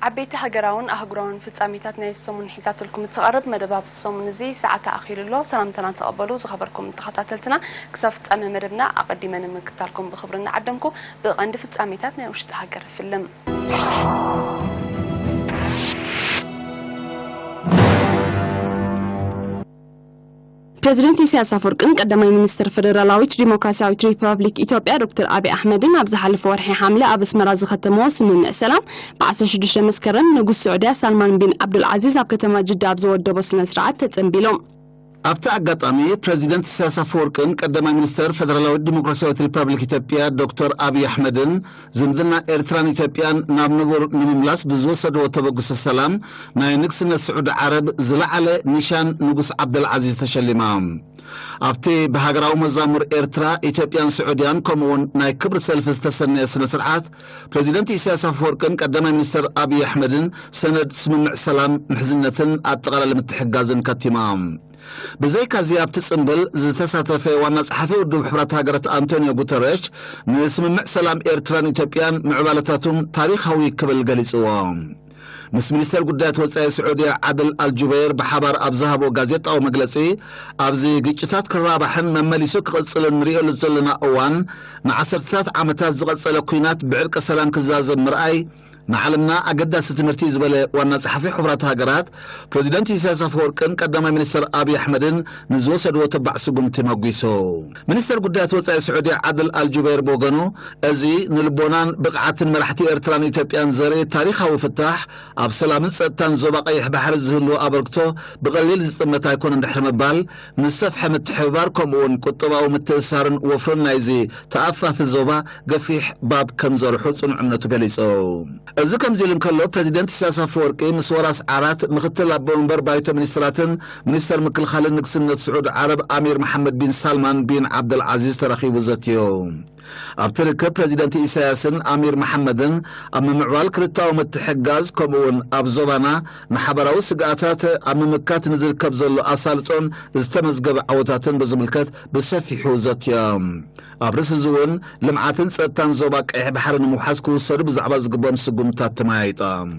ዓበይቲ ሃገራውን ኣህጉራውን ፍጻሜታት ናይ ሰሙን ሒዛትልኩም እትቐርብ መደብ ኣብዚ ሰሙን እዚ ሰዓታ ኣኺሉ ኣሎ። ሰላምታና ተቐበሉ ዝኸበርኩም ተኸታተልትና። ክሳብ ፍጻሜ መደብና ኣቐዲመ ንምክታልኩም ብኽብሪ እናዓደምኩ፣ ብቐንዲ ፍጻሜታት ናይ ውሽጢ ሃገር እፍልም። ፕሬዚደንት ኢሳያስ ኣፈወርቅን ቀዳማይ ሚኒስትር ፈደራላዊት ዲሞክራሲያዊት ሪፐብሊክ ኢትዮጵያ ዶክተር ኣቢ ኣሕመድን ኣብ ዝሓለፈ ወርሒ ሓምለ ኣብ ኣስመራ ዝኸተምዎ ስምምዕ ሰላም፣ ብ16 መስከረም ንጉስ ስዑድያ ሳልማን ቢን ዓብዱልዓዚዝ ኣብ ከተማ ጅዳ ኣብ ዘወደቦ ስነ ስርዓት ተጸንቢሎም። ኣብቲ ኣጋጣሚ ፕሬዚደንት ኢሳያስ ኣፈወርቅን ቀዳማይ ሚኒስትር ፈደራላዊት ዲሞክራሲያዊት ሪፐብሊክ ኢትዮጵያ ዶክተር ኣቢ ኣሕመድን ዝምድና ኤርትራን ኢትዮጵያን ናብ ንቡር ንምምላስ ብዝወሰድዎ ተበግሶ ሰላም፣ ናይ ንግስነት ስዑዲ ዓረብ ዝለዓለ ኒሻን ንጉስ ዓብደልዓዚዝ ተሸሊማ። ኣብቲ ብሃገራዊ መዛሙር ኤርትራ፣ ኢትዮጵያን ስዑድያን ከምኡውን ናይ ክብሪ ሰልፊ ዝተሰነየ ስነ ስርዓት፣ ፕሬዚደንት ኢሳያስ ኣፈወርቅን ቀዳማይ ሚኒስትር ኣቢይ ኣሕመድን ሰነድ ስምምዕ ሰላም፣ ምሕዝነትን ኣጠቓላሊ ምትሕጋዝን ከቲማ። ብዘይካዚ ኣብቲ ጽምብል ዝተሳተፈ ዋና ጸሓፊ ውድብ ሕቡራት ሃገራት ኣንቶኒዮ ጉተረሽ ንስምምዕ ሰላም ኤርትራን ኢትዮጵያን ምዕባለታቱን ታሪኻዊ ክብል ገሊጽዎ። ምስ ሚኒስተር ጉዳያት ወጻኢ ስዑድያ ዓድል ኣልጁበይር ብሓባር ኣብ ዝሃቦ ጋዜጣዊ መግለጺ፣ ኣብዚ ግጭታት ክራባሕን መመሊሱ ክቕጽልን ንርእየሉ ዘለና እዋን፣ ንዓሰርተታት ዓመታት ዝቐጸለ ኲናት ብዕርቂ ሰላም ክዛዘም ምርኣይ፣ ንዓለምና ኣገዳሲ ትምህርቲ እዩ ዝበለ ዋና ጸሓፊ ሕቡራት ሃገራት፣ ፕሬዚደንት ኢሳያስ ኣፈወርቅን ቀዳማይ ሚኒስትር ኣብይ ኣሕመድን ንዝወሰድዎ ተባዕ ስጉምቲ መጒሱ። ሚኒስተር ጉዳያት ወጻኢ ስዑዲ ዓድል ኣልጁበይር ብወገኑ፣ እዚ ንልቦናን ብቕዓትን መራሕቲ ኤርትራን ኢትዮጵያን ዘርኢ ታሪኻዊ ፍታሕ፣ ኣብ ሰላምን ጸጥታን ዞባ ቀይሕ ባሕሪ ዝህልዎ ኣበርክቶ ብቐሊል ዝጥመት ኣይኮነን ድሕሪ ምባል፣ ንዝሰፍሐ ምትሕብባር ከምኡውን ቁጠባዊ ምትእስሳርን ወፍርን ናይዚ ተኣፋፊ ዞባ ገፊሕ ባብ ከም ዘርሑ ጽኑዕነቱ ገሊጹ። እዚ ከምዚ ኢሉ እንከሎ፣ ፕሬዚደንት ኢሳያስ ኣፈወርቂ ምስ ወራስ ዓራት ምክትል ኣቦ መንበር ባይቶ ሚኒስትራትን ሚኒስተር ምክልኻልን ንግስነት ስዑዲ ዓረብ ኣሚር መሓመድ ቢን ሳልማን ቢን ዓብደልዓዚዝ ተራኺቡ ዘትዩ። ኣብቲ ርክብ ፕሬዚደንት ኢሳያስን ኣሚር መሓመድን ኣብ ምምዕባል ክልታዊ ምትሕግጋዝ ከምኡውን ኣብ ዞባና ንሓበራዊ ስግኣታት ኣብ ምምካት ንዝርከብ ዘሎ ኣሳልጦን ዝተመዝገበ ዓወታትን ብዝምልከት ብሰፊሑ ዘትዮም። ኣብ ርእሲ እዚ እውን ልምዓትን ጸጥታን ዞባ ቀይሕ ባሕሪ ንምውሓስ ክውሰዱ ብዛዕባ ዝግበኦም ስጉምታት ተመያይጦም።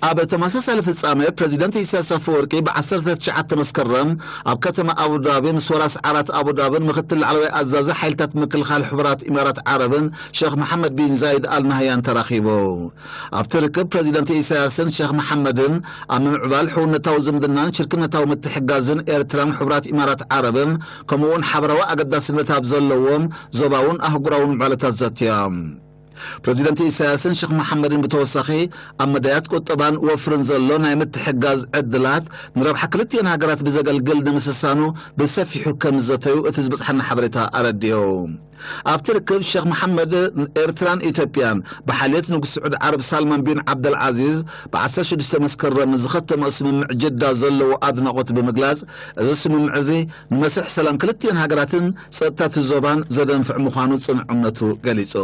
ኣብ ተመሳሳሊ ፍጻመ ፕሬዚደንት ኢሳያስ ኣፈወርቂ ብ19 መስከረም ኣብ ከተማ ኣቡዳቢ ምስ ወራስ ዓራት ኣቡዳብን ምክትል ላዕለዋይ ኣዛዚ ሓይልታት ምክልኻል ሕቡራት ኢማራት ዓረብን ሸኽ መሓመድ ቢን ዛይድ ኣል ናህያን ተራኺቡ። ኣብቲ ርክብ ፕሬዚደንት ኢሳያስን ሸኽ መሓመድን ኣብ ምምዕባል ሕውነታዊ ዝምድናን ሽርክነታዊ ምትሕጋዝን ኤርትራን ሕቡራት ኢማራት ዓረብን ከምኡውን ሓበራዊ ኣገዳስነት ኣብ ዘለዎም ዞባውን ኣህጉራውን ምዕባለታት ዘትዮም። ፕሬዚደንት ኢሳያስን ሸኽ መሓመድን ብተወሳኺ ኣብ መዳያት ቁጠባን ወፍርን ዘሎ ናይ ምትሕጋዝ ዕድላት ንረብሓ ክልቲኤን ሃገራት ብዘገልግል ንምስሳኑ ብሰፊሑ ከም ዝዘተዩ እቲ ዝበጽሓና ሓበሬታ ኣረዲኡ። ኣብቲ ርክብ ሸኽ መሓመድ ኤርትራን ኢትዮጵያን ብሓልየት ንጉስ ስዑድ ዓረብ ሳልማን ቢን ዓብደልዓዚዝ ብ16 መስከረም ዝኸተሞ ስምምዕ ጅዳ ዘለዎ ኣድናቖት ብምግላጽ፣ እዚ ስምምዕ እዚ ንመስርሕ ሰላም ክልቲኤን ሃገራትን ጸጥታ እቲ ዞባን ዘደንፍዕ ምዃኑ ጽኑዕ እምነቱ ገሊጹ።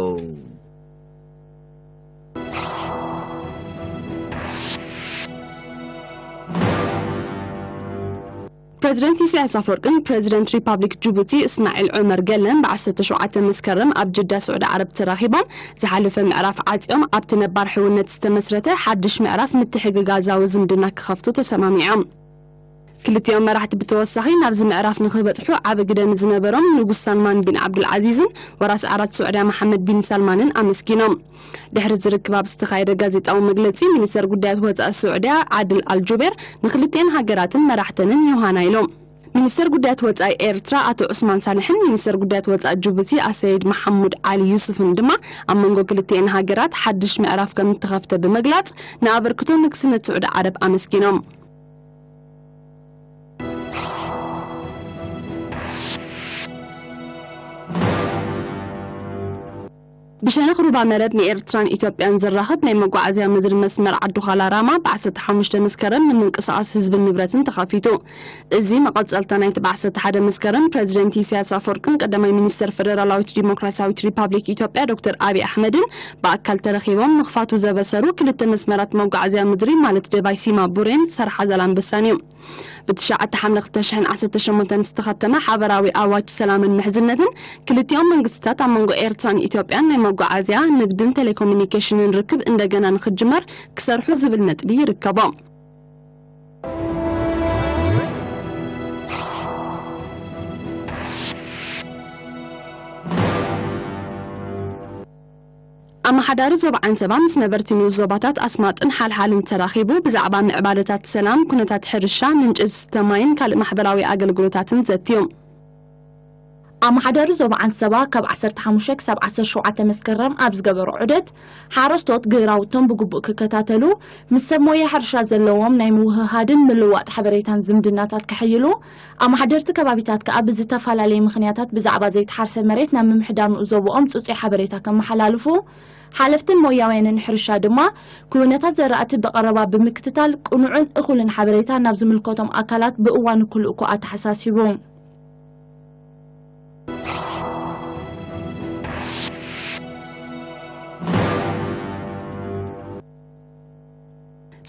ፕሬዚደንት ኢሳያስ ኣፈወርቅን ፕሬዚደንት ሪፓብሊክ ጅቡቲ እስማዒል ዑመር ገለን ብ17 መስከረም ኣብ ጅዳ ስዑዲ ዓረብ ተራኺቦም ዝሓለፈ ምዕራፍ ዓጽዮም ኣብቲ ነባር ሕውነት ዝተመስረተ ሓድሽ ምዕራፍ ምትሕግጋዛዊ ዝምድና ክኸፍቱ ተሰማሚዖም። ክልቲኦም መራሕቲ ብተወሳኺ ናብዚ ምዕራፍ ንኽበጽሑ ዓቢ ግደ ንዝነበሮም ንጉስ ሳልማን ቢን ዓብዱልዓዚዝን ወራስ ዓራት ስዑድያ መሓመድ ቢን ሳልማንን ኣመስጊኖም። ድሕሪ ዝርክብ ኣብ ዝተኻየደ ጋዜጣዊ መግለጺ ሚኒስተር ጉዳያት ወጻኢ ስዑድያ ዓድል ኣልጁቤር ንክልቲኤን ሃገራትን መራሕተንን ዮሃና ኢሎም። ሚኒስተር ጉዳያት ወጻኢ ኤርትራ ኣቶ ዑስማን ሳልሕን ሚኒስተር ጉዳያት ወጻኢ ጅቡቲ ኣሰይድ መሓሙድ ዓሊ ዩሱፍን ድማ ኣብ መንጎ ክልቲኤን ሃገራት ሓድሽ ምዕራፍ ከም እተኸፍተ ብምግላጽ ንኣበርክቶ ንግስነት ስዑዲ ዓረብ ኣመስጊኖም። ብሸነኽ ሩባ መረብ ንኤርትራን ኢትዮጵያን ዘራኽብ ናይ መጓዓዝያ ምድሪ መስመር ዓዲ ዃላ ራማ ብ15 መስከረም ንምንቅስቓስ ህዝብን ንብረትን ተኸፊቱ። እዚ መቐጸልታ ናይቲ ብ11 መስከረም ፕሬዚደንት ኢሳያስ ኣፈወርቅን ቀዳማይ ሚኒስተር ፈደራላዊት ዲሞክራሲያዊት ሪፓብሊክ ኢትዮጵያ ዶክተር ኣቢ ኣሕመድን ብኣካል ተረኺቦም ምኽፋቱ ዘበሰሩ ክልተ መስመራት መጓዓዝያ ምድሪ ማለት ደባይ ሲማ ቡሬን ሰርሓ ዛላምበሳን እዮም። ብትሽዓተ ሓምለ ክልተ ሽሕን ዓሰርተ ሸሞንተን ዝተኸተመ ሓበራዊ ኣዋጅ ሰላምን ምሕዝነትን ክልቲኦም መንግስትታት ኣብ መንጎ ኤርትራን ኢትዮጵያን ናይ መጓዓዝያ፣ ንግድን ቴሌኮሙኒኬሽንን ርክብ እንደገና ንክጅመር ክሰርሑ ዝብል ነጥቢ ይርከቦም። ኣመሓዳሪ ዞባ ዓንሰባ ምስ ነበርቲ ንኡስ ዞባታት ኣስማጥን ሓልሓልን ተራኺቡ ብዛዕባ ምዕባለታት ሰላም፣ ኩነታት ሕርሻ፣ ምንጪ ዝስተ ማይን ካልእ ማሕበራዊ ኣገልግሎታትን ዘትዩ። ኣመሓዳሪ ዞባ ዓንሰባ ካብ ዓሰርተ ሓሙሽተ ክሳብ ዓሰርተ ሸውዓተ መስከረም ኣብ ዝገበሮ ዑደት፣ ሓረስቶት ግራውቶም ብግቡእ ክከታተሉ፣ ምስ ሰብ ሞያ ሕርሻ ዘለዎም ናይ ምውህሃድን ምልዋጥ ሓበሬታን ዝምድናታት ከሕይሉ፣ ኣመሓደርቲ ከባቢታት ከኣ ብዝተፈላለየ ምኽንያታት ብዛዕባ ዘይተሓርሰ መሬት ናብ ምምሕዳር ንኡስ ዞባኦም ጽጹይ ሓበሬታ ከመሓላልፉ፣ ሓለፍትን ሞያውያንን ሕርሻ ድማ ኩነታት ዘራእቲ ብቐረባ ብምክትታል ቅኑዕን እኹልን ሓበሬታ ናብ ዝምልከቶም ኣካላት ብእዋኑ ክልእኩ ኣተሓሳሲቡ።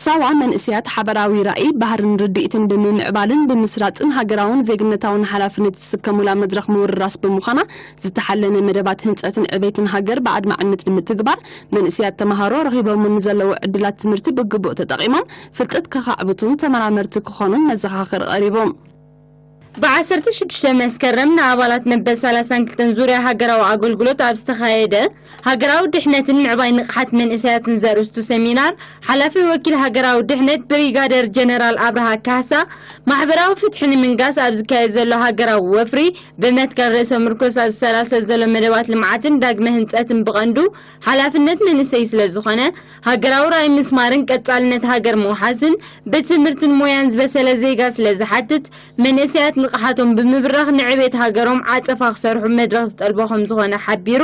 ሳዋ መንእሰያት ሓበራዊ ራእይ፣ ባህርን ርድኢትን ብምምዕባልን ብምስራጽን ሃገራውን ዜግነታውን ሓላፍነት ዝስከሙላ መድረኽ ምውርራስ ብምዃና ዝተሓለነ መደባት ህንጸትን ዕቤትን ሃገር ብኣድማዕነት ንምትግባር መንእሰያት ተማሃሮ ረኺቦም ንዘለዉ ዕድላት ትምህርቲ ብግቡእ ተጠቒሞም ፍልጠት ከኻዕብቱን ተመራመርቲ ክኾኑን መዘኻኽር ቀሪቡ። ብዓሰርተ ሽዱሽተ መስከረም ንኣባላት መበል ሰላሳን ክልተን ዙርያ ሃገራዊ ኣገልግሎት ኣብ ዝተኻየደ ሃገራዊ ድሕነትን ምዕባይ ንቕሓት መንእሰያትን ዘርእስቱ ሰሚናር ሓላፊ ወኪል ሃገራዊ ድሕነት ብሪጋደር ጀነራል ኣብርሃ ካሳ፣ ማሕበራዊ ፍትሒ ንምንጋስ ኣብ ዝካየድ ዘሎ ሃገራዊ ወፍሪ ብመትከል ርእሰ ምርኮሳ ዝሰላሰል ዘሎ መደባት ልምዓትን ዳግመ ህንጸትን ብቐንዱ ሓላፍነት መንእሰይ ስለ ዝኾነ፣ ሃገራዊ ራእይ ምስማርን ቀጻልነት ሃገር ምውሓስን ብትምህርትን ሞያን ዝበሰለ ዜጋ ስለ ዝሓትት፣ መንእሰያት ንቕሓቶም ብምብራኽ ንዕቤት ሃገሮም ዓጸፋ ክሰርሑ መድረኽ ዝጠልቦ ከም ዝኾነ ሓቢሩ።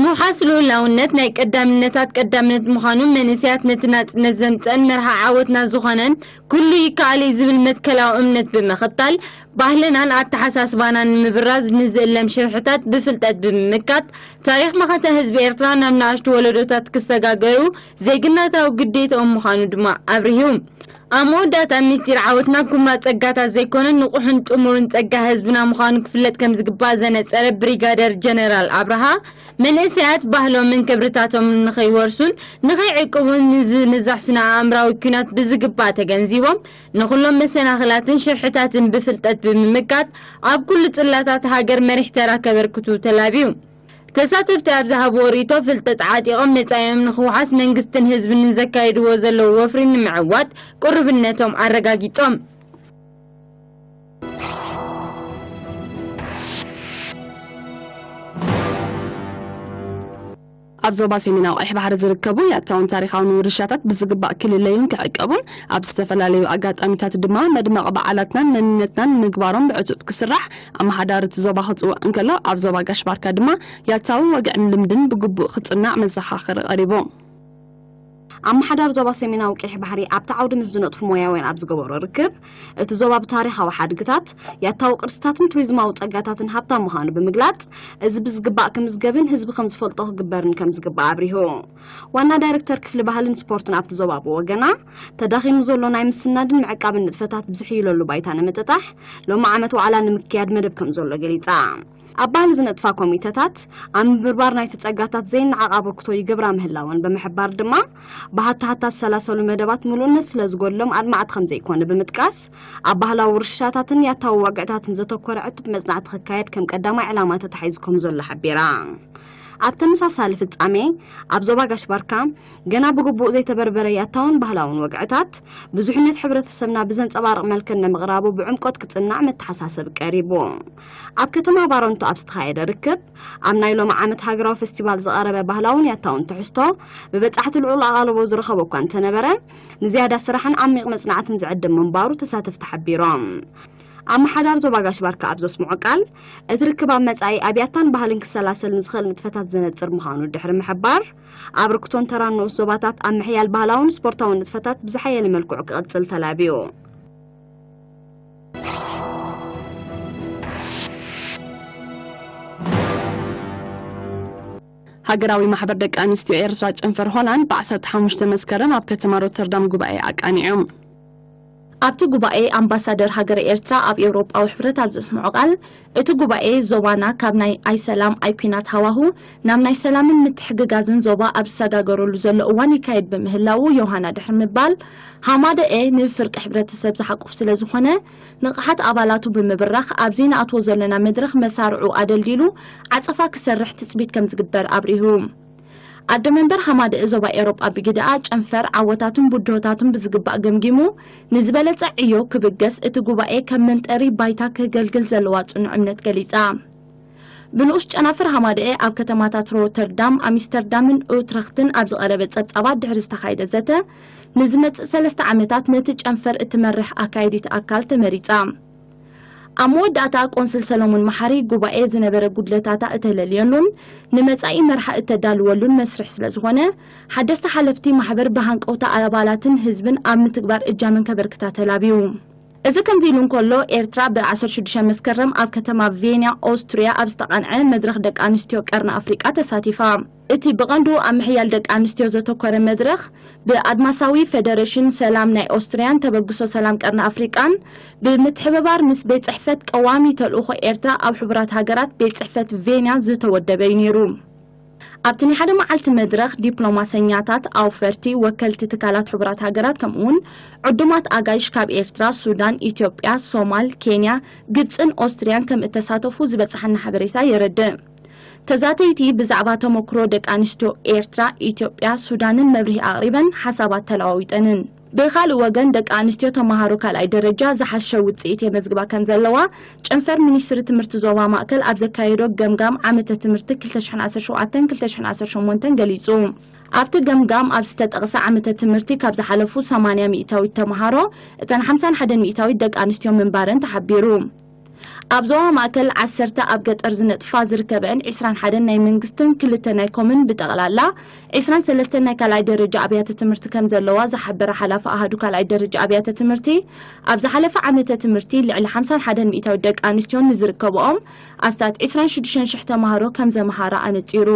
ምውሓስ ልኡላውነት ናይ ቀዳምነታት ቀዳምነት ምዃኑ፣ መንእሰያት ነቲ ናጽነት ዘምጸአን መርሃ ዓወትና ዝኾነን ኩሉ ይከኣል እዩ ዝብል መትከላዊ እምነት ብምኽታል፣ ባህልናን ኣተሓሳስባናን ንምብራዝ ንዝእለም ሽርሕታት ብፍልጠት ብምምካት፣ ታሪኽ መኸተ ህዝቢ ኤርትራ ናብ ንኣሽቱ ወለዶታት ክሰጋገሩ ዜግነታዊ ግዴታኦም ምዃኑ ድማ ኣብሪሁ። ኣብ መወዳእታ፣ ምስጢር ዓወትና ኩምራ ጸጋታት ዘይኮነ፣ ንቑሕን ጥሙርን ጸጋ ህዝብና ምዃኑ ክፍለጥ ከም ዝግባእ ዘነጸረ ብሪጋደር ጀነራል ኣብርሃ፣ መንእሰያት ባህሎምን ክብርታቶምን ንኸይወርሱን ንኸይዕቅቡን ንዝንዛሕ ስነ ኣእምራዊ ኲናት ብዝግባእ ተገንዚቦም፣ ንኹሎም መሰናኽላትን ሽርሕታትን ብፍልጠት ብምምካት፣ ኣብ ኩሉ ጽላታት ሃገር መሪሕ ተራ ከበርክቱ ተላብዩ። ተሳተፍቲ ኣብ ዝሃብዎ ርእይቶ፣ ፍልጠት ዓጢቖም መጻኢኦም ንኽውሓስ መንግስትን ህዝብን ንዘካይድዎ ዘለዉ ወፍሪ ንምዕዋት ቅሩብነቶም ኣረጋጊጾም። ኣብ ዞባ ሰሜናዊ ቀይሕ ባሕሪ ዝርከቡ ያታውን ታሪኻውን ውርሻታት ብዝግባእ ክልለዩን ክዕቀቡን፣ ኣብ ዝተፈላለዩ ኣጋጣሚታት ድማ መድመቒ በዓላትናን መንነትናን ንምግባሮም ብዕቱብ ክስራሕ ኣመሓዳሪ እቲ ዞባ ክጽውዕ እንከሎ፣ ኣብ ዞባ ጋሽ ባርካ ድማ ያታዊ ወግዕን ልምድን ብግቡእ ክጽናዕ መዘኻኸሪ ቀሪቡ። ኣመሓዳሪ ዞባ ሰሜናዊ ቀይሕ ባሕሪ ኣብቲ ዓውዲ ምስ ዝነጥፉ ሞያውያን ኣብ ዝገበሮ ርክብ፣ እቲ ዞባ ብታሪኻዊ ሓድግታት፣ ያታዊ ቅርስታትን ቱሪዝማዊ ጸጋታትን ሃብታም ምዃኑ ብምግላጽ፣ እዚ ብዝግባእ ክምዝገብን ህዝቢ ከም ዝፈልጦ ክግበርን ከም ዝግባእ ኣብሪሁ። ዋና ዳይሬክተር ክፍሊ ባህልን ስፖርትን ኣብቲ ዞባ ብወገና፣ ተዳኺሙ ዘሎ ናይ ምስናድን ምዕቃብን ንጥፈታት ብዝሕይለሉ ባይታ ንምጥጣሕ፣ ሎሚ ዓመት ዋዕላ ንምክያድ መደብ ከም ዘሎ ገሊጻ። ኣብ ባህሊ ዝነጥፋ ኮሚተታት፣ ኣብ ምብርባር ናይቲ ጸጋታት ዘይነዓቕ ኣበርክቶ ይገብራ ምህላወን ብምሕባር ድማ፣ ብሃታሃታ ዝሰላሰሉ መደባት ምሉእነት ስለ ዝጎድሎም ኣድማዕቲ ከም ዘይኮነ ብምጥቃስ፣ ኣብ ባህላዊ ውርሻታትን ያታዊ ዋግዕታትን ዘተኮረ ዕቱብ መጽናዕቲ ክካየድ ከም ቀዳማይ ዕላማ ተታሒዙ ከም ዘሎ ሓቢራ። ኣብ ተመሳሳሊ ፍጻሜ፣ ኣብ ዞባ ጋሽ ባርካ ገና ብግቡእ ዘይተበርበረ ያታውን ባህላውን ወግዕታት፣ ብዙሕነት ሕብረተሰብና ብዘንጸባርቕ መልክዕ ንምቕራቡ ብዕምቆት ክጽናዕ መተሓሳሰቢ ቀሪቡ። ኣብ ከተማ ባረንቱ ኣብ ዝተኻየደ ርክብ፣ ኣብ ናይ ሎሚ ዓመት ሃገራዊ ፈስቲቫል ዝቐረበ ባህላውን ያታውን ትሕዝቶ፣ ብበጻሕቲ ልዑል ኣቓልቦ ዝረኸበ እኳ እንተነበረ፣ ንዝያዳ ስራሕን ዓሚቕ መጽናዕትን ዝዕድም ምንባሩ ተሳተፍቲ ሓቢሮም። ኣመሓዳሪ ዞባ ጋሽ ባርካ ኣብ ዘስምዖ ቃል፣ እቲ ርክብ ኣብ መጻኢ ኣብ ያታን ባህልን ክሰላሰል ንዝኽእል ንጥፈታት ዘነጽር ምዃኑ ድሕሪ ምሕባር፣ ኣበርክቶን ተራን ንኡስ ዞባታት ኣብ ምሕያል ባህላውን ስፖርታውን ንጥፈታት ብዝሓየለ መልክዑ ክቕጽል ተላብዩ። ሃገራዊ ማሕበር ደቂ ኣንስትዮ ኤርትራ ጨንፈር ሆላንድ ብ ዓሰርተ ሓሙሽተ መስከረም ኣብ ከተማ ሮተርዳም ጉባኤ ኣቃኒዖም። ኣብቲ ጉባኤ ኣምባሳደር ሃገረ ኤርትራ ኣብ ኤውሮጳዊ ሕብረት ኣብ ዘስምዖ ቃል፣ እቲ ጉባኤ ዞባና ካብ ናይ ኣይሰላም ኣይኲናት ሃዋሁ ናብ ናይ ሰላምን ምትሕግጋዝን ዞባ ኣብ ዝሰጋገረሉ ዘሎ እዋን ይካየድ ብምህላዉ፣ ዮሃና ድሕሪ ምባል፣ ሃማደኤ ንፍርቂ ሕብረተሰብ ዝሓቁፍ ስለ ዝኾነ፣ ንቕሓት ኣባላቱ ብምብራኽ ኣብዚ ንኣትዎ ዘለና መድረኽ መሳርዑ ኣደልዲሉ ዓጸፋ ክሰርሕ ትጽቢት ከም ዝግበር ኣብሪሁ። ኣደ መንበር ሃማደኤ ዞባ ኤውሮጳ ብግደኣ፣ ጨንፈር ዓወታቱን ብድሆታቱን ብዝግባእ ገምጊሙ፣ ንዝበለጸ ዕዮ ክብገስ እቲ ጉባኤ ከም መንጠሪ ባይታ ክገልግል ዘለዋ ጽኑዕ እምነት ገሊጻ። ብንኡስ ጨናፍር ሃማደኤ ኣብ ከተማታት ሮተርዳም፣ ኣምስተርዳምን ኡትረኽትን ኣብ ዝቐረበ ጸብጻባት ድሕሪ ዝተኻየደ ዘተ፣ ንዝመጽእ ሰለስተ ዓመታት ነቲ ጨንፈር እትመርሕ ኣካይዲት ኣካል ተመሪጻ። ኣብ መወዳእታ ቆንስል ሰሎሞን መሓሪ፣ ጉባኤ ዝነበረ ጉድለታታ እተለልየሉን ንመጻኢ መርሓ እተዳልወሉን መስርሕ ስለ ዝኾነ፣ ሓደስቲ ሓለፍቲ ማሕበር ብሃንቀውታ ኣባላትን ህዝብን ኣብ ምትግባር እጃመን ከበርክታ ተላብዩ። እዚ ከምዚ ኢሉ እንከሎ፣ ኤርትራ ብ ዓሰርተ ሽዱሽተ መስከረም ኣብ ከተማ ቬንያ ኦስትርያ ኣብ ዝተቓንዐ መድረኽ ደቂ ኣንስትዮ ቀርኒ ኣፍሪቃ ተሳቲፋ። እቲ ብቐንዱ ኣብ ምሕያል ደቂ ኣንስትዮ ዘተኮረ መድረኽ፣ ብኣድማሳዊ ፌደሬሽን ሰላም ናይ ኦስትርያን ተበግሶ ሰላም ቀርኒ ኣፍሪቃን ብምትሕብባር ምስ ቤት ጽሕፈት ቀዋሚ ተልእኾ ኤርትራ ኣብ ሕቡራት ሃገራት ቤት ጽሕፈት ቬንያ ዝተወደበ እዩ ነይሩ። ኣብቲ ናይ ሓደ መዓልቲ መድረኽ፣ ዲፕሎማሰኛታት፣ ኣውፈርቲ፣ ወከልቲ ትካላት ሕቡራት ሃገራት፣ ከምኡውን ዕዱማት ኣጋይሽ ካብ ኤርትራ፣ ሱዳን፣ ኢትዮጵያ፣ ሶማል፣ ኬንያ፣ ግብጽን ኦስትርያን ከም እተሳተፉ ዝበጽሓና ሓበሬታ የረድእ። ተዛተይቲ ብዛዕባ ተመክሮ ደቂ ኣንስትዮ ኤርትራ፣ ኢትዮጵያ፣ ሱዳንን መብርሂ ኣቕሪበን ሓሳባት ተለዋዊጠንን። ብኻልእ ወገን፣ ደቂ ኣንስትዮ ተመሃሮ ካልኣይ ደረጃ ዝሓሸ ውጽኢት የመዝግባ ከም ዘለዋ ጨንፈር ሚኒስትሪ ትምህርቲ ዞባ ማእከል ኣብ ዘካየዶ ገምጋም ዓመተ ትምህርቲ ክልተ ሽሕን ዓሰርተ ሸውዓተን ክልተ ሽሕን ዓሰርተ ሸሞንተን ገሊጹ። ኣብቲ ገምጋም ኣብ ዝተጠቕሰ ዓመተ ትምህርቲ ካብ ዝሓለፉ ሰማንያ ሚእታዊት ተመሃሮ እተን ሓምሳን ሓደን ሚእታዊት ደቂ ኣንስትዮ ምንባረን ተሓቢሩ። ኣብ ዞባ ማእከል ዓሰርተ ኣብ ገጠር ዝነጥፋ ዝርከበአን ዒስራን ሓደን ናይ መንግስትን ክልተ ናይ ኮምን ብጠቕላላ ዒስራን ሰለስተን ናይ ካልኣይ ደረጃ ኣብያተ ትምህርቲ ከም ዘለዋ ዝሓበረ ሓላፊ ኣሃዱ ካልኣይ ደረጃ ኣብያተ ትምህርቲ፣ ኣብ ዝሓለፈ ዓመተ ትምህርቲ ልዕሊ ሓምሳን ሓደን ሚእታዊት ደቂ ኣንስትዮ ንዝርከብኦም ኣስታት ዒስራን ሽዱሽተን ሽሕ ተማሃሮ ከም ዘምሃራ ኣነጺሩ።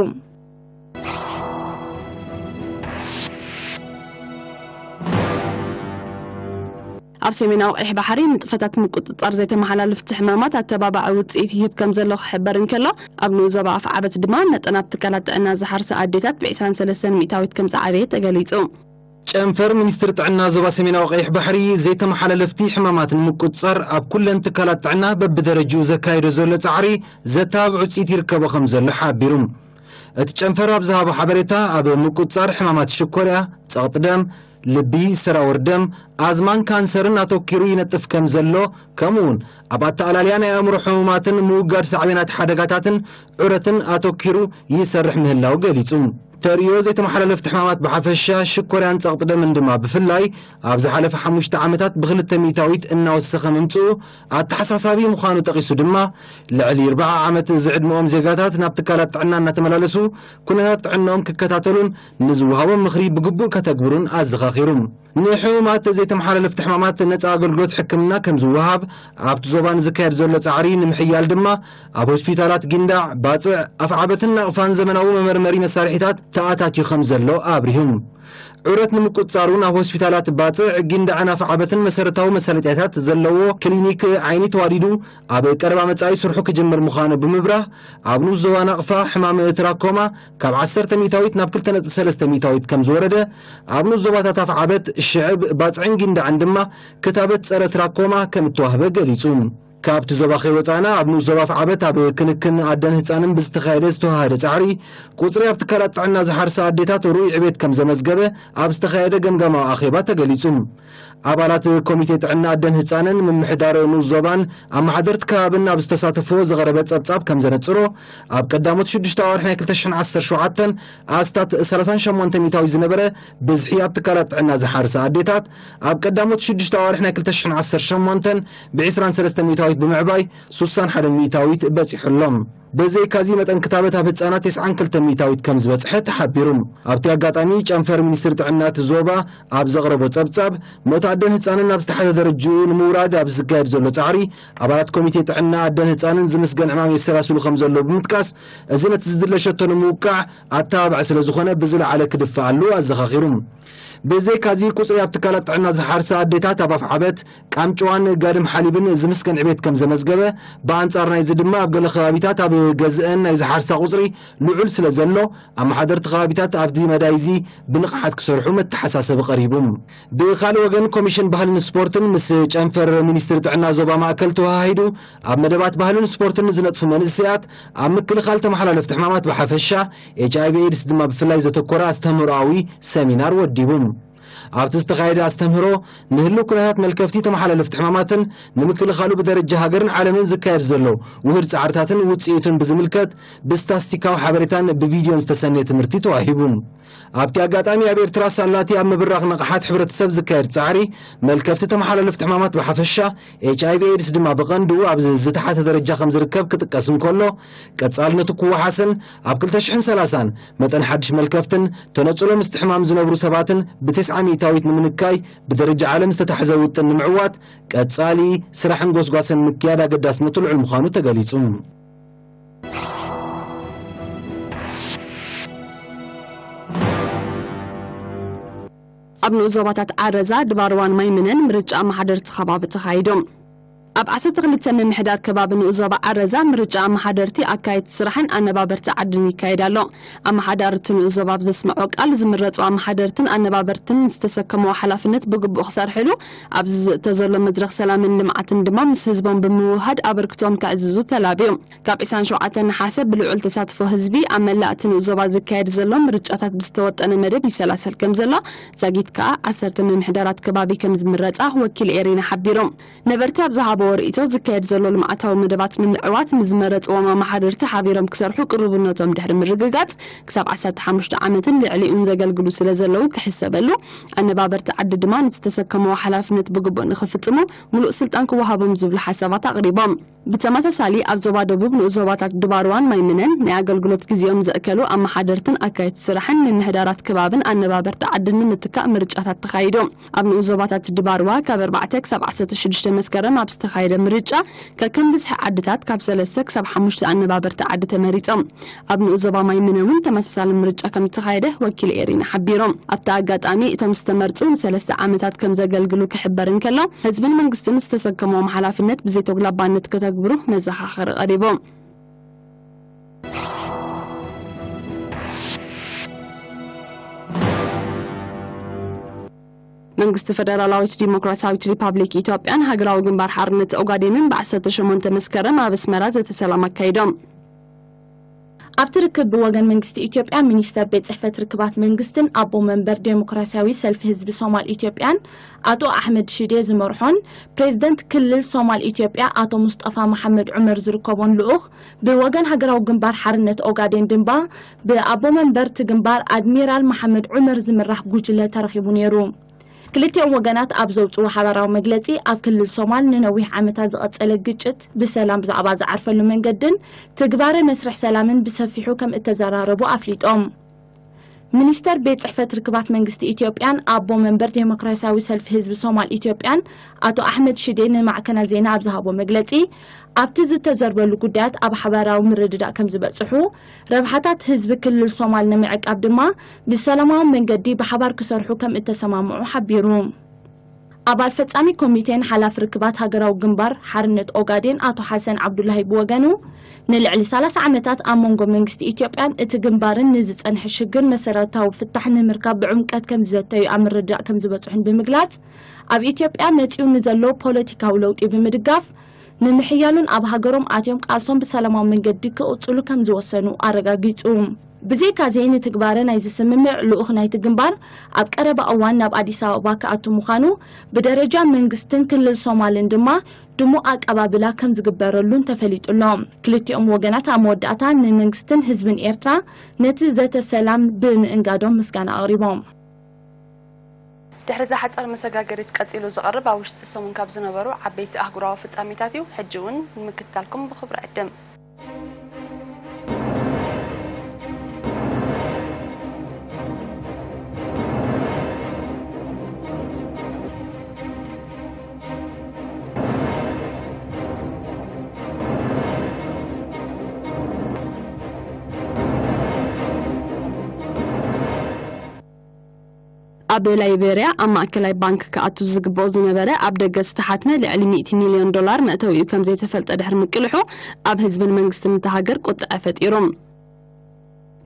ኣብ ሰሜናዊ ቀይሕ ባሕሪ ንጥፈታት ምቁጽጻር ዘይተመሓላለፍቲ ሕማማት ኣተባባዒ ውጽኢት ይህብ ከም ዘሎ ክሕበር እንከሎ፣ ኣብ ንኡስ ዞባ ኣፍዓበት ድማ መጠን ኣብ ትካላት ጥዕና ዝሓርሳ ኣዴታት ብ ዒስራን ሰለስተን ሚእታዊት ከም ዝዓበየ ተገሊጹ። ጨንፈር ሚኒስትሪ ጥዕና ዞባ ሰሜናዊ ቀይሕ ባሕሪ ዘይተመሓላለፍቲ ሕማማት ንምቁጽጻር ኣብ ኩለን ትካላት ጥዕና በብደረጅኡ ዘካየዶ ዘሎ ጻዕሪ ዘተባብዕ ውጽኢት ይርከቦ ከም ዘሎ ሓቢሩ። እቲ ጨንፈር ኣብ ዝሃቦ ሓበሬታ፣ ኣብ ምቁጽጻር ሕማማት ሽኮርያ፣ ጸቕጢ ደም፣ ልቢ፣ ሰራውር ደም፣ ኣዝማን ካንሰርን ኣተኪሩ ይነጥፍ ከም ዘሎ፣ ከምኡውን ኣብ ኣተኣላልያ ናይ ኣእምሮ ሕሙማትን ምውጋድ ሳዕቤናት ሓደጋታትን ዑረትን ኣተኪሩ ይሰርሕ ምህላው ገሊጹ። ተርእዮ ዘይተመሓላለፍቲ ሕማማት ብሓፈሻ፣ ሽኮርያን ጸቕጢ ደምን ድማ ብፍላይ፣ ኣብ ዝሓለፈ ሓሙሽተ ዓመታት ብክልተ ሚእታዊት እናወሰኸ ምምጽኡ ኣተሓሳሳቢ ምዃኑ ጠቒሱ ድማ፣ ልዕሊ ኣርብዓ ዓመት ዝዕድመኦም ዜጋታት ናብ ትካላት ጥዕና እናተመላለሱ ኩነታት ጥዕናኦም ክከታተሉን ንዝወሃቦም ምኽሪ ብግቡእ ከተግብሩን ኣዘኻኺሩ። ንሕሙማት ዘይተመሓላለፍቲ ሕማማት ነጻ ኣገልግሎት ሕክምና ከም ዝወሃብ፣ ኣብቲ ዞባ ንዝካየድ ዘሎ ጻዕሪ ንምሕያል ድማ ኣብ ሆስፒታላት ጊንዳዕ፣ ባጽዕ፣ ኣፍዓበትን ናቕፋን ዘመናዊ መመርመሪ መሳርሒታት ተኣታትዩ ከም ዘሎ ኣብሪሁ። ዑረት ንምቁጽጻር እውን ኣብ ሆስፒታላት ባጽዕ፣ ጊንዳዕን ኣፍዓበትን መሰረታዊ መሳለጥያታት ዘለዎ ክሊኒክ ዓይኒ ተዋዲዱ ኣብ ቀረባ መጻኢ ስርሑ ክጅምር ምዃኑ ብምብራህ፣ ኣብ ንኡስ ዞባ ናቕፋ ሕማም ትራኮማ ካብ ዓሰርተ ሚእታዊት ናብ ክልተ ነጥቢ ሰለስተ ሚእታዊት ከም ዝወረደ፣ ኣብ ንኡስ ዞባታት ኣፍዓበት፣ ሽዕብ፣ ባጽዕን ጊንዳዕን ድማ ክታበት ጸረ ትራኮማ ከም እተዋህበ ገሊጹ። ካብቲ ዞባ ከይወጻእና፣ ኣብ ንኡስ ዞባ ኣፍዓበት ኣብ ክንክን ኣደን ህጻንን ብዝተኻየደ ዝተዋሃደ ጻዕሪ፣ ቁጽሪ ኣብ ትካላት ጥዕና ዝሓርሳ ኣዴታት ርኡይ ዕቤት ከም ዘመዝገበ ኣብ ዝተኻየደ ገምጋማዊ ኣኼባ ተገሊጹ። ኣባላት ኮሚቴ ጥዕና ኣደን ህጻንን ምምሕዳር ንኡስ ዞባን ኣመሓደርቲ ከባብን ኣብ ዝተሳተፍዎ ዝቐረበ ጸብጻብ ከም ዘነጽሮ፣ ኣብ ቀዳሞት ሽዱሽተ ኣዋርሕ ናይ ክልተ ሽሕን ዓሰርተ ሸውዓተን ኣስታት ሰላሳን ሸሞንተ ሚእታዊት ዝነበረ ብዝሒ ኣብ ትካላት ጥዕና ዝሓርሳ ኣዴታት፣ ኣብ ቀዳሞት ሽዱሽተ ኣዋርሕ ናይ ክልተ ሽሕን ዓሰርተ ሸሞንተን ብ ዒስራን ሰለስተ ሚእታዊት ብምዕባይ ሱሳን ሓደን ሚእታዊት በጺሑ ኣሎ። ብዘይካዚ መጠን ክታበት ኣብ ህጻናት ተስዓን ክልተ ሚእታዊት ከም ዝበጽሐ ተሓቢሩ። ኣብቲ ኣጋጣሚ ጨንፈር ሚኒስትሪ ጥዕና እቲ ዞባ ኣብ ዘቕረቦ ጸብጻብ፣ ሞት ኣደን ህጻንን ኣብ ዝተሓተ ደረጃኡ ንምውራድ ኣብ ዝካየድ ዘሎ ጻዕሪ፣ ኣባላት ኮሚቴ ጥዕና ኣደን ህጻንን ዝምስገን ዕማም የሰላስሉ ከም ዘለዉ ብምጥቃስ፣ እዚ ነቲ ዝድለ ሸቶ ንምውቃዕ ኣተባባዒ ስለ ዝኾነ ብዝለዓለ ክድፋኣሉ ኣዘኻኺሩ። ብዘይካዚ ቁጽሪ ኣብ ትካላት ጥዕና ዝሓርሳ ኣዴታት ኣብ ኣፍዓበት፣ ቃምጭዋን ጋድም ሓሊብን ዝምስገን ዕቤት ከም ዘመዝገበ፣ ብኣንጻር ናይዚ ድማ ኣብ ገለ ከባቢታት ኣብ ገዝአን ናይ ዝሓርሳ ቁጽሪ ልዑል ስለ ዘሎ፣ ኣመሓደርቲ ከባቢታት ኣብዚ መዳይ እዚ ብንቕሓት ክሰርሑ መተሓሳሰቢ ቀሪቡ። ብኻልእ ወገን ኮሚሽን ባህልን ስፖርትን ምስ ጨንፈር ሚኒስትሪ ጥዕና ዞባ ማእከል ተወሃሂዱ ኣብ መደባት ባህልን ስፖርትን ንዝነጥፉ መንእሰያት ኣብ ምክልኻል ተመሓላለፍቲ ሕማማት ብሓፈሻ፣ ኤች ኣይ ቪ ኤድስ ድማ ብፍላይ ዘተኮረ ኣስተምህሮኣዊ ሰሚናር ወዲቡ። ኣብቲ ዝተኻየደ ኣስተምህሮ፣ ንህልው ኩነታት መልከፍቲ ተመሓላለፍቲ ሕማማትን ንምክልኻሉ ብደረጃ ሃገርን ዓለምን ዝካየድ ዘሎ ውህድ ጻዕርታትን ውጽኢቱን ብዝምልከት ብስታስቲካዊ ሓበሬታን ብቪድዮን ዝተሰነየ ትምህርቲ ተዋሂቡ። ኣብቲ ኣጋጣሚ ኣብ ኤርትራ ሳላቲ ኣብ ምብራኽ ንቕሓት ሕብረተሰብ ዝካየድ ጻዕሪ፣ መልከፍቲ ተመሓላለፍቲ ሕማማት ብሓፈሻ፣ ኤች ኣይ ቪ ኤድስ ድማ ብቐንዱ ኣብ ዝተሓተ ደረጃ ከም ዝርከብ ክጥቀስ እንከሎ፣ ቀጻልነቱ ክወሓስን ኣብ ክልተ ሽሕን ሰላሳን መጠን ሓድሽ መልከፍትን ተነጽሎ ምስቲ ሕማም ዝነብሩ ሰባትን ብተስዓ ሚእታዊት ንምንካይ ብደረጃ ዓለም ዝተታሕዘ ውጥን ንምዕዋት ቀጻሊ ስራሕን ጎስጓስን ምክያድ ኣገዳስነቱ ልዑል ምዃኑ ተገሊጹ። ኣብ ንኡስ ዞባታት ዓረዛ፣ ድባርዋን ማይምነን ምርጫ ኣመሓደርቲ ከባቢ ተኻይዱ። ኣብ ዓሰርተ ክልተ ምምሕዳር ከባቢ ንኡስ ዞባ ዓረዛ ምርጫ ኣመሓደርቲ፣ ኣካየድቲ ስራሕን ኣነባበርቲ ዓድን ይካየድ ኣሎ። ኣመሓዳሪ እቲ ንኡስ ዞባ ኣብ ዘስምዖ ቃል፣ ዝምረፁ ኣመሓደርትን ኣነባበርትን ዝተሰከምዎ ሓላፍነት ብግቡእ ክሰርሕሉ፣ ኣብዚ ዝእተ ዘሎ መድረኽ ሰላምን ልምዓትን ድማ ምስ ህዝቦም ብምውህሃድ ኣበርክቶም ከዕዝዙ ተላብዩ። ካብ ዕስራን ሸውዓተን ነሓሰ ብልዑል ተሳትፎ ህዝቢ ኣብ መላእ እቲ ንኡስ ዞባ ዝካየድ ዘሎ ምርጫታት ብዝተወጠነ መደብ ይሰላሰል ከም ዘሎ፣ ዛጊት ከኣ ዓሰርተ ምምሕዳራት ከባቢ ከም ዝምረጻ ወኪል ኤሪና ሓቢሩ። ነበርቲ ኣብ ዝሃበዎ ርእይቶ፣ ዝካየድ ዘሎ ልምዓታዊ መደባት ንምዕዋት ንዝመረጽዎም ኣመሓደርቲ ሓቢሮም ክሰርሑ ቅሩብነቶም ድሕሪ ምርግጋጽ፣ ክሳብ ዓሰርተ ሓሙሽተ ዓመትን ልዕሊኡን ዘገልግሉ ስለ ዘለዉ ክሕሰበሉ፣ ኣነባበርቲ ዓዲ ድማ ነቲ ዝተሰከምዎ ሓላፍነት ብግቡእ ንኽፍጽሙ ምሉእ ስልጣን ክወሃቦም ዝብሉ ሓሳባት ኣቕሪቦም። ብተመሳሳሊ ኣብ ዞባ ደቡብ ንኡስ ዞባታት ድባርዋን ማይምነን ናይ ኣገልግሎት ግዜኦም ዘእከሉ ኣመሓደርትን ኣካየድቲ ስራሕን ምምሕዳራት ከባብን ኣነባበርቲ ዓድን ንምትካእ ምርጫታት ተኻይዱ። ኣብ ንኡስ ዞባታት ድባርዋ ካብ ኣርባዕተ ክሳብ ዓሰርተ ሽዱሽተ መስከረም ኣብ ዝተኻየደ ምርጫ ከከም ብዝሒ ዓድታት ካብ ሰለስተ ክሳብ ሓሙሽተ ኣነባበርቲ ዓዲ ተመሪጾም። ኣብ ንኡስ ዞባ ማይምነ እውን ተመሳሳሊ ምርጫ ከም ዝተኻየደ ወኪል ኤሪና ሓቢሩ። ኣብቲ ኣጋጣሚ እቶም ዝተመርጹ ንሰለስተ ዓመታት ከም ዘገልግሉ ክሕበር እንከሎ፣ ህዝብን መንግስትን ዝተሰከምዎም ሓላፍነት ብዘይተጉላባነት ከተግብሩ መዘኻኸሪ ቀሪቡ። መንግስቲ ፈደራላዊት ዲሞክራሲያዊት ሪፓብሊክ ኢትዮጵያን ሃገራዊ ግንባር ሓርነት ኦጋዴንን ብ ዓሰርተ ሸሞንተ መስከረም ኣብ ኣስመራ ዘተ ሰላም ኣካይዶም። ኣብቲ ርክብ ብወገን መንግስቲ ኢትዮጵያ ሚኒስተር ቤት ጽሕፈት ርክባት መንግስትን ኣቦ መንበር ዴሞክራሲያዊ ሰልፊ ህዝቢ ሶማል ኢትዮጵያን ኣቶ ኣሕመድ ሽዴ ዝመርሖን ፕሬዝደንት ክልል ሶማል ኢትዮጵያ ኣቶ ሙስጠፋ መሓመድ ዑመር ዝርከቦን ልኡኽ ብወገን ሃገራዊ ግንባር ሓርነት ኦጋዴን ድማ ብኣቦ መንበር እቲ ግንባር ኣድሚራል መሓመድ ዑመር ዝምራሕ ጉጅለ ተረኺቡ ነይሩ። ክልቲኦም ወገናት ኣብ ዘውፅዎ ሓባራዊ መግለፂ፣ ኣብ ክልል ሶማል ንነዊሕ ዓመታት ዝቐፀለ ግጭት ብሰላም ብዛዕባ ዝዓርፈሉ መንገድን ትግባረ መስርሕ ሰላምን ብሰፊሑ ከም እተዘራረቡ ኣፍሊጦም። ሚኒስተር ቤት ጽሕፈት ርክባት መንግስቲ ኢትዮጵያን ኣቦ መንበር ዴሞክራሲያዊ ሰልፊ ህዝቢ ሶማል ኢትዮጵያን ኣቶ ኣሕመድ ሽዴ ንማዕከናት ዜና ኣብ ዝሃቦ መግለጺ፣ ኣብቲ ዝተዘርበሉ ጉዳያት ኣብ ሓባራዊ ምርድዳእ ከም ዝበጽሑ፣ ረብሓታት ህዝቢ ክልል ሶማል ንምዕቃብ ድማ ብሰላማዊ መንገዲ ብሓባር ክሰርሑ ከም እተሰማምዑ ሓቢሩ። ኣባል ፈጻሚ ኮሚቴን ሓላፊ ርክባት ሃገራዊ ግንባር ሓርነት ኦጋዴን ኣቶ ሓሰን ዓብዱላሂ ብወገኑ፣ ንልዕሊ ሰላሳ ዓመታት ኣብ መንጎ መንግስቲ ኢትዮጵያን እቲ ግንባርን ንዝጸንሐ ሽግር መሰረታዊ ፍታሕ ንምርካብ ብዕምቀት ከም ዝዘተዩ ኣብ ምርድዳእ ከም ዝበጽሑን ብምግላጽ፣ ኣብ ኢትዮጵያ መጺኡ ንዘሎ ፖለቲካዊ ለውጢ ብምድጋፍ፣ ንምሕያሉን ኣብ ሃገሮም ኣትዮም ቃልሶም ብሰላማዊ መንገዲ ክቕጽሉ ከም ዝወሰኑ ኣረጋጊጹ። ብዘይካዚ፣ ንትግባረ ናይዚ ስምምዕ ልኡኽ ናይቲ ግንባር ኣብ ቀረባ እዋን ናብ ኣዲስ ኣበባ ክኣቱ ምዃኑ፣ ብደረጃ መንግስትን ክልል ሶማልን ድማ ድሙቕ ኣቀባብላ ከም ዝግበረሉን ተፈሊጡ ኣሎ። ክልቲኦም ወገናት ኣብ መወዳእታ ንመንግስትን ህዝብን ኤርትራ ነቲ ዘተ ሰላም ብምእንጋዶም ምስጋና ኣቕሪቦም። ድሕሪ እዛ ሓጻር መሰጋገሪት ቀጺሉ ዝቐርብ ኣብ ውሽጢ ሰሙን ካብ ዝነበሩ ዓበይቲ ኣህጉራዊ ፍጻሜታት እዩ። ሕጂ እውን ንምክትታልኩም ብኽብሪ ዕድም። ኣብ ላይቤርያ ኣብ ማእከላይ ባንክ ክኣቱ ዝግብኦ ዝነበረ ኣብ ደገ ዝተሓትመ ልዕሊ ሚእቲ ሚልዮን ዶላር መእተዊኡ ከም ዘይተፈልጠ ድሕሪ ምቅልሑ፣ ኣብ ህዝብን መንግስትን እታ ሃገር ቁጥዐ ፈጢሩ።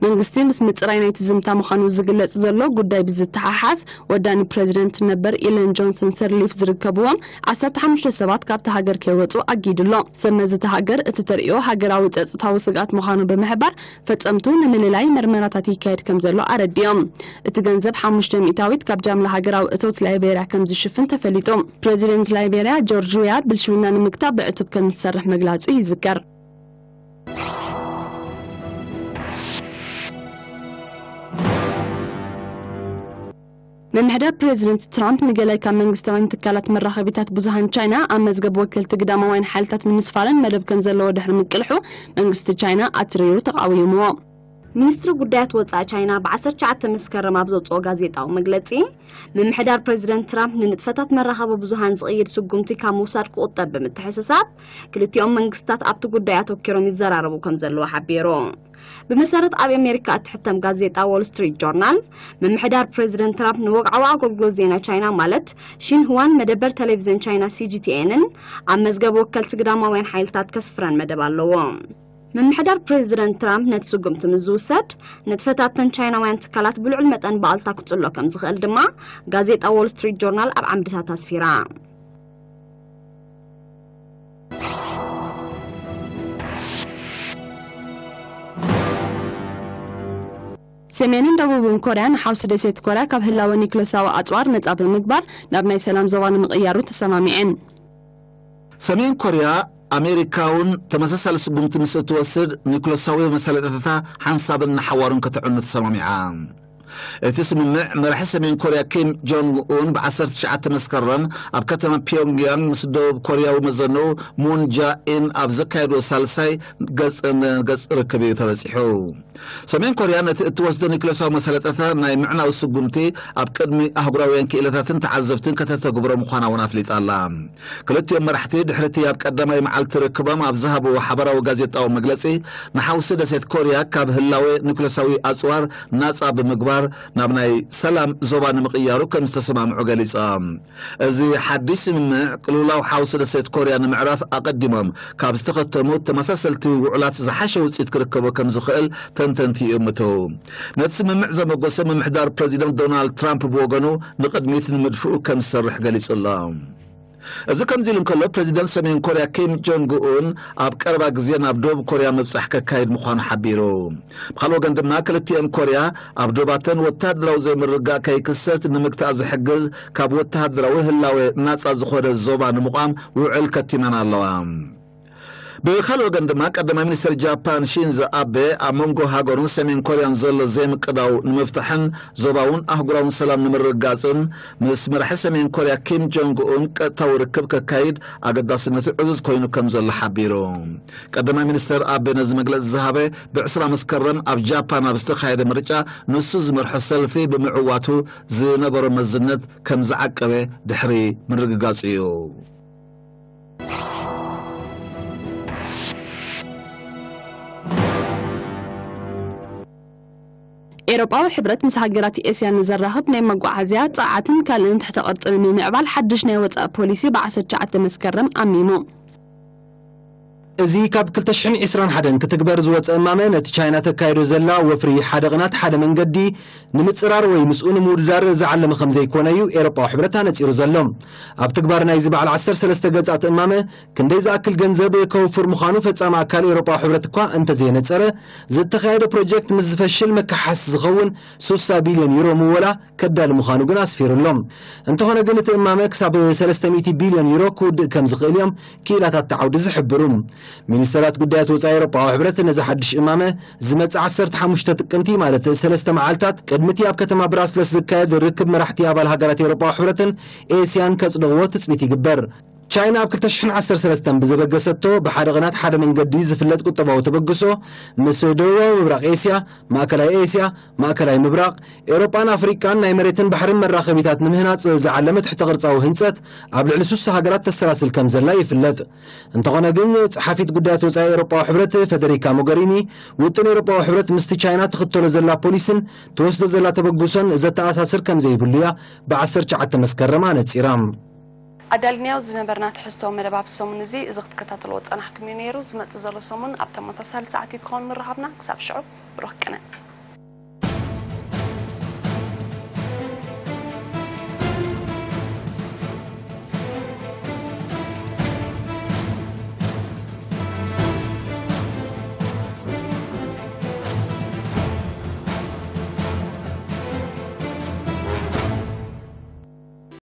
መንግስቲ ምስ ምጽራይ ናይቲ ዝምታ ምዃኑ ዝግለጽ ዘሎ ጉዳይ ብዝተሓሓዝ፣ ወዳኒ ፕረዚደንት ነበር ኢለን ጆንሰን ሰርሊፍ ዝርከብዎም ዓሰርተ ሓሙሽተ ሰባት ካብቲ ሃገር ከይወጹ ኣጊዱ ኣሎ። ሰብ መዚ እታ ሃገር እቲ ተርእዮ ሃገራዊ ጸጥታዊ ስግኣት ምዃኑ ብምሕባር፣ ፈጸምቱ ንምልላይ መርመራታት ይካየድ ከም ዘሎ ኣረዲኦም። እቲ ገንዘብ ሓሙሽተ ሚእታዊት ካብ ጃምላ ሃገራዊ እቶት ላይቤርያ ከም ዝሽፍን ተፈሊጡ። ፕረዚደንት ላይቤርያ ጆርጅ ዊያ ብልሽውና ንምግታእ ብዕቱብ ከም ዝሰርሕ መግላጹ ይዝከር። ምምሕዳር ፕረዚደንት ትራምፕ ንገለ ካብ መንግስታውያን ትካላት መራኸቢታት ብዙሃን ቻይና ኣብ መዝገብ ወከልቲ ግዳማውያን ሓይልታት ንምስፋረን መደብ ከም ዘለዎ ድሕሪ ምቅልሑ፣ መንግስቲ ቻይና ኣትሪሩ ተቓዊምዎ። ሚኒስትሪ ጉዳያት ወጻኢ ቻይና ብ ዓሰርተ ትሽዓተ መስከረም ኣብ ዘውጽኦ ጋዜጣዊ መግለጺ፣ ምምሕዳር ፕረዚደንት ትራምፕ ንንጥፈታት መራኸቢ ብዙሃን ዝቕይድ ስጉምቲ ካብ ምውሳድ ክቑጠብ ብምትሕስሳብ፣ ክልቲኦም መንግስታት ኣብቲ ጉዳይ ኣተኪሮም ይዘራረቡ ከም ዘለዉ ሓቢሩ። ብመሰረት ኣብ ኣሜሪካ እትሕተም ጋዜጣ ዎል ስትሪት ጆርናል፣ ምምሕዳር ፕረዚደንት ትራምፕ ንወግዓዊ ኣገልግሎት ዜና ቻይና ማለት ሺንሁዋን መደበር ቴሌቪዝን ቻይና ሲጂቲኤንን ኣብ መዝገብ ወከልቲ ግዳማውያን ሓይልታት ከስፍረን መደብ ኣለዎ። ምምሕዳር ፕረዚደንት ትራምፕ ነቲ ስጉምቲ ምስ ዝውሰድ፣ ንጥፈታተን ቻይናውያን ትካላት ብልዑል መጠን ብኣልታ ክጽሎ ከም ዝኽእል ድማ ጋዜጣ ዎል ስትሪት ጆርናል ኣብ ዓምድታት ኣስፊራ። ሰሜንን ደቡብን ኮርያ ንሓውሲ ደሴት ኮርያ ካብ ህላወ ኒክለሳዊ ኣጽዋር ነጻ ብምግባር ናብ ናይ ሰላም ዞባ ንምቕያሩ ተሰማሚዐን። ሰሜን ኮርያ ኣሜሪካ እውን ተመሳሳሊ ስጉምቲ ምስ እትወስድ ኒኩለሳዊ መሳለጥያታታ ሓንሳብን ንሓዋሩን ከተዕኑ ተሰማሚዓ። እቲ ስምምዕ መራሒ ሰሜን ኮርያ ኪም ጆንግ ኡን ብ ዓሰርተ ትሽዓተ መስከረም ኣብ ከተማ ፒዮንግያንግ ምስ ደቡብ ኮርያዊ መዘንኡ ሙን ጃኢን ኣብ ዘካየድዎ ሳልሳይ ገጽ ንገጽ ርክብ እዩ ተበጺሑ። ሰሜን ኮርያ ነቲ እትወስዶ ኒክለሳዊ መሳለጥያታት ናይ ምዕናው ስጉምቲ ኣብ ቅድሚ ኣህጉራውያን ክኢላታትን ተዓዘብትን ከተተግብሮ ምዃና እውን ኣፍሊጣ ኣላ። ክልቲኦም መራሕቲ ድሕሪ እቲ ኣብ ቀዳማይ መዓልቲ ርክቦም ኣብ ዝሃብዎ ሓባራዊ ጋዜጣዊ መግለጺ፣ ንሓውሲ ደሴት ኮርያ ካብ ህላወ ኒኩለሳዊ ኣጽዋር ናጻ ብምግባር ናብ ናይ ሰላም ዞባ ንምቕያሩ ከም ዝተሰማምዑ ገሊጾም። እዚ ሓድሽ ስምምዕ ቅልውላው ሓውሲ ደሴት ኮርያ ንምዕራፍ ኣቐዲሞም ካብ ዝተኸተሙ ተመሳሰልቲ ውዕላት ዝሓሸ ውጽኢት ክርከቦ ከም ዝኽእል ተንተንቲ ይእምቱ። ነቲ ስምምዕ ዘመጎሰ ምምሕዳር ፕረዚደንት ዶናልድ ትራምፕ ብወገኑ ንቕድሚት ንምድፍኡ ከም ዝሰርሕ ገሊጹ ኣሎ። እዚ ከምዚ ኢሉ እንከሎ፣ ፕረዚደንት ሰሜን ኮርያ ኪም ጆንግ ኡን ኣብ ቀረባ ግዜ ናብ ደቡብ ኮርያ ምብጻሕ ከካይድ ምዃኑ ሓቢሩ። ብኻልእ ወገን ድማ፣ ክልቲኤን ኮርያ ኣብ ዶባተን ወተሃደራዊ ዘይምርግጋእ ከይክሰት ንምግታእ ዝሕግዝ ካብ ወተሃደራዊ ህላወ ናጻ ዝኾነ ዞባ ንምቋም ውዕል ከቲመን ኣለዋ። ብኻልእ ወገን ድማ፣ ቀዳማይ ሚኒስትር ጃፓን ሺንዞ ኣቤ ኣብ መንጎ ሃገሩን ሰሜን ኮርያን ዘሎ ዘይምቅዳው ንምፍታሕን ዞባውን ኣህጉራውን ሰላም ንምርግጋጽን ምስ መራሒ ሰሜን ኮርያ ኪም ጆንግ ኡን ቀጥታዊ ርክብ ከካይድ ኣገዳስነቱ ዕዙዝ ኮይኑ ከም ዘሎ ሓቢሩ። ቀዳማይ ሚኒስትር ኣቤ ነዚ መግለጺ ዝሃበ ብዕስራ መስከረም ኣብ ጃፓን ኣብ ዝተኻየደ ምርጫ ንሱ ዝመርሖ ሰልፊ ብምዕዋቱ ዝነበሮ መዝነት ከም ዝዓቀበ ድሕሪ ምርግጋጹ እዩ። ኤውሮጳዊ ሕብረት ምስ ሃገራት ኤስያ ንዘራኽብ ናይ መጓዓዝያ፣ ጸዓትን ካልእን ትሕተ ቅርጺ ንምምዕባል ሓድሽ ናይ ወጻኢ ፖሊሲ ብ ዓሰርተ ትሽዓተ መስከረም ኣሚሙ። እዚ ካብ ክልተ ሽሕን ዕስራን ሓደን ክትግበር ዝወጸ እማመ፣ ነቲ ቻይና ተካይዶ ዘላ ወፍሪ ሓደ ቅናት ሓደ መንገዲ ንምጽራር ወይ ምስኡ ንምውድዳር ዝዓለመ ከም ዘይኮነ እዩ ኤውሮጳዊ ሕብረት ኣነጺሩ ዘሎ። ኣብ ትግባር ናይዚ በዓል ዓሰርተ ሰለስተ ገጻት እማመ ክንደይ ዝኣክል ገንዘብ ከውፍር ምዃኑ ፈጻሚ ኣካል ኤውሮጳዊ ሕብረት እኳ እንተዘየነጸረ፣ ዝተኻየደ ፕሮጀክት ምስ ዝፈሽል መከሓስ ዝኸውን ሱሳ ቢልዮን ዩሮ ምወላ ከዳሊ ምዃኑ ግን ኣስፊሩ ኣሎ። እንተኾነ ግን እቲ እማመ ክሳብ ሰለስተ ሚእቲ ቢልዮን ዩሮ ክውድእ ከም ዝኽእል እዮም ክኢላታት እቲ ዓውዲ ዝሕብሩ። ሚኒስተራት ጉዳያት ወጻኢ ኤውሮጳዊ ሕብረት ነዚ ሓድሽ እማመ ዝመጽእ ዓሰርተ ሓሙሽተ ጥቅምቲ፣ ማለት ሰለስተ መዓልታት ቅድሚ እቲ ኣብ ከተማ ብራስለስ ዝካየድ ርክብ መራሕቲ ኣባል ሃገራት ኤውሮጳዊ ሕብረትን ኤስያን ከጽድቕዎ ትጽቢት ይግበር። ቻይና ኣብ ክልተ ሽሕን ዓሰርተ ሰለስተን ብዘበገሰቶ ብሓደ ቕናት ሓደ መንገዲ ዝፍለጥ ቁጠባዊ ተበግሶ ምስ ደቡባዊ ምብራቕ ኤስያ፣ ማእከላይ ኤስያ፣ ማእከላይ ምብራቕ፣ ኤውሮጳን ኣፍሪቃን ናይ መሬትን ባሕርን መራኸቢታት ንምህናጽ ዝዓለመ ትሕተ ቅርጻዊ ህንጸት ኣብ ልዕሊ ሱሳ ሃገራት ተሰላስል ከም ዘላ ይፍለጥ። እንተኾነ ግን ጸሓፊት ጉዳያት ወጻኢ ኤውሮጳዊ ሕብረት ፈደሪካ ሞገሪኒ ውጥን ኤውሮጳዊ ሕብረት ምስቲ ቻይና ትኽተሎ ዘላ ፖሊስን ትወስዶ ዘላ ተበግሶን ዘተኣሳስር ከም ዘይብሉ እያ ብዓሰርተ ትሽዓተ መስከረም ኣነጺራ። ኣዳልናዮ ዝነበርና ትሕዝቶ መደብ ኣብ ሰሙን እዚ እዚ ክትከታተልዎ ዝጸናሕኩም እዩ ነይሩ። ዝመጽእ ዘሎ ሰሙን ኣብ ተመሳሳሊ ሰዓት እዩ ክኸውን ምርኻብና። ክሳብ ሽዑ ብሩኽ ቅነ።